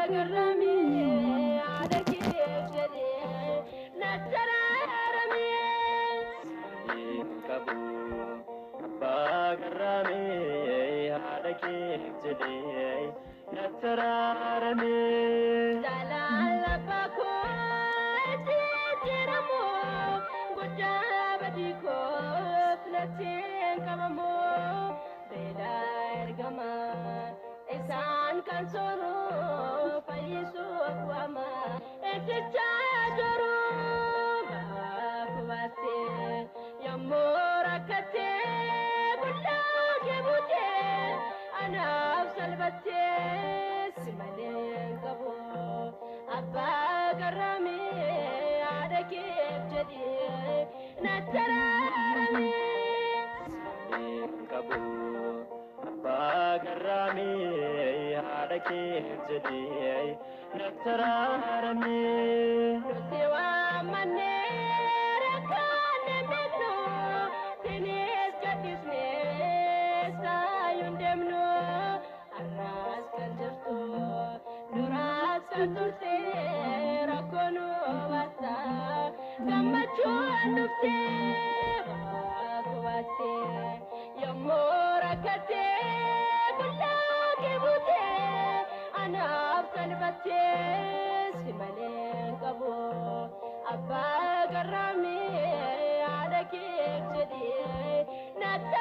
Garraamii haadha keef jedhee natti araaramee. Simalee qabu abbaa garraamee haadha keef jedhee natti araaramee. Jaalala abbaa koo jijjiiramu guddaa badii koof natti hin qabamu. Beelaa ergamaa isaan kan sooru fayyisuuf waama ejjechaa jiru. Maaf baattee yommuu rakkattee guddaa kee buutee anaaf salphattee si malee hin qabu. Abbaa garraamii haadha keef jedhee natti araaramee. Simalee qabu abbaa garraamee haadha keef jedhee natti araaramee. Nuti waamannee rakkanne beeknu sinis gaddisnee saayuun deemnu har'aas kan jirtu duraas kan turte rakkoo nu baasta gammachuun dhufte baatte yommuu rakkattee qullaa kee buutee anaaf salphattee si malee hin qabu abbaa garraamii haadha keef jedhee natti.